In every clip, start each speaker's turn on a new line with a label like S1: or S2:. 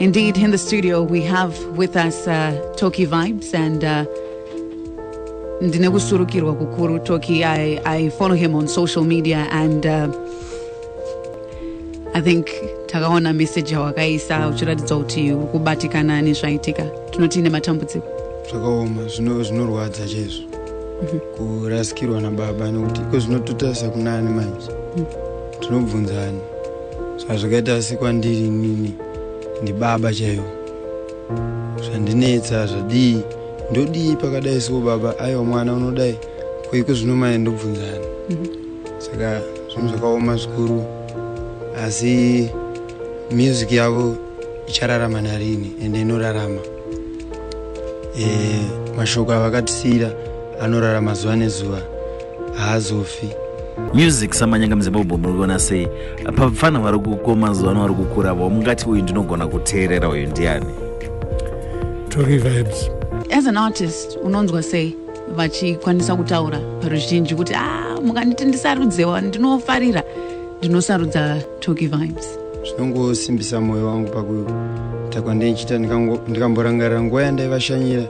S1: Indeed, in the studio we have with us Tocky Vibes and ndine kusurukirwa kukuru Tocky. I follow him on social media and I think takaona message yawakaisa uchiratidza kuti uri kubatikana nezvaitika. Tinoti nematambudziko.
S2: Zvakaoma, zvinorwadza chaizvo kurasikirwa nababa, nekuti iko zvinototarisa kunani manje, tinobvunzani zvazvakaita sekwandiri inini ndibaba chaivo, zvandinetsa zvadii, ndodii pakadai so baba, aiwa mwana unodai koiko zvino manje ndobvunzani. Saka zvinhu zvakaoma zvikuru, asi music yavo ichararama narini ende inorarama. Mashoko avakatisiyira anorarama zuva nezuva, haazofi.
S3: Music samanyanga muZimbabwe muri kuona sei? Pafana vari kukoma zuva ano vari kukura vo, mungati uyu ndinogona kuteerera, uyu ndiani?
S4: Tocky Vibes.
S1: As an artist, unonzwa sei vachikwanisa kutaura paruzhinji kuti ah, mukanditi ndisarudzewa ndinofarira, ndinosarudza Tocky Vibes?
S2: Zvinongosimbisa mwoyo wangu pakuita kwandinichiita. Ndikamborangarira nguva yandaivashanyira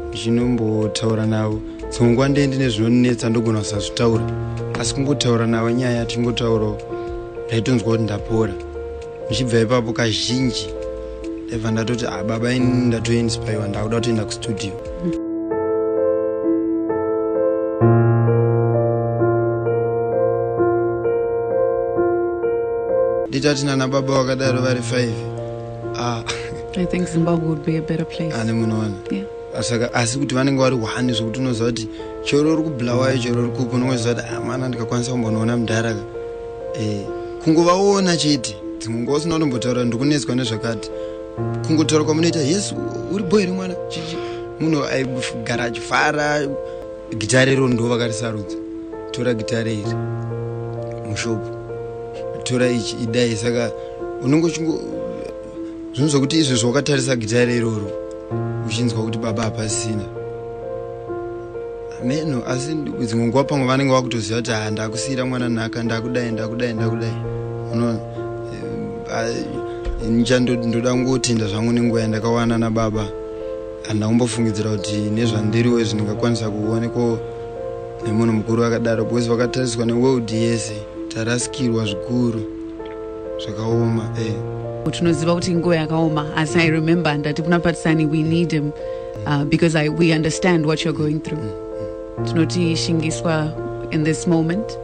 S2: ndichinombotaura navo, dzimwe nguva ndee ndine zvinonetsa, ndogona kusazvitaura, asi kungotaura navo nyaya tichingotaurawo, ndaitonzwa kuti ndapora. Ndichibva ipapo, kazhinji ndaibva ndatoti, ah, baba, ini ndatoinspirwa, ndakuda kutoenda kustudio. Nditati nana baba vakadaro vari 5, ah.
S1: I think Zimbabwe would be a better place.
S2: Ane munoona.
S1: Yeah.
S2: Saka asi kuti vanenge vari one, zvokuti unoziva kuti chero uri kuBulawayo, chero uri kupi, unongoziva kuti ah, mwana, ndikakwanisa kumbonoona mudhara ka, kungovaona chete, dzimwe nguva usina kutombotaura ndikunetswa nezvakati, kungotaura kwamunoita, yes, uri boy here mwana, chichi, munhu aigara achifara. Gitare iro ndo vakarisarudza, tora gitare iri mushopu, tora ichi, idai. Saka unenge uchingo zvinhu zvokuti izvezvo wakatarisa gitare iroro uchinzwa kuti baba hapasina meno. Asi dzimwe nguva pamwe vanenge vakutoziva kuti ha, ndakusiyira mwana nhaka, ndakudai, ndakudai, ndakudai, unoona. Ndoda kungotenda zvangu nenguva yandakawana nababa. Handina kumbofungidzira kuti nezvandiriwo izvi ndingakwanisa kuonekwawo nemunhu mukuru akadaro, because vakatariswa neworld yese. Tarasikirwa zvikuru, zvakaoma.
S1: Tinoziva kuti nguva yakaoma, asi I remember ndati kuna Patisani, we need him because we understand what you're going through. Tinoti shingiswa in this moment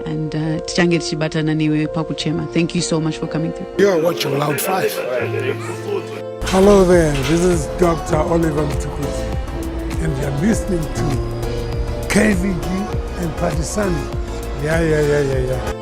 S1: and tichange tichibatana newe pakuchema. Thank you so much for coming through.
S4: You're watching Loud 5. Hello there, this is Dr. Oliver Mtukudzi, and you're listening to KVG and Patisani. Yeah.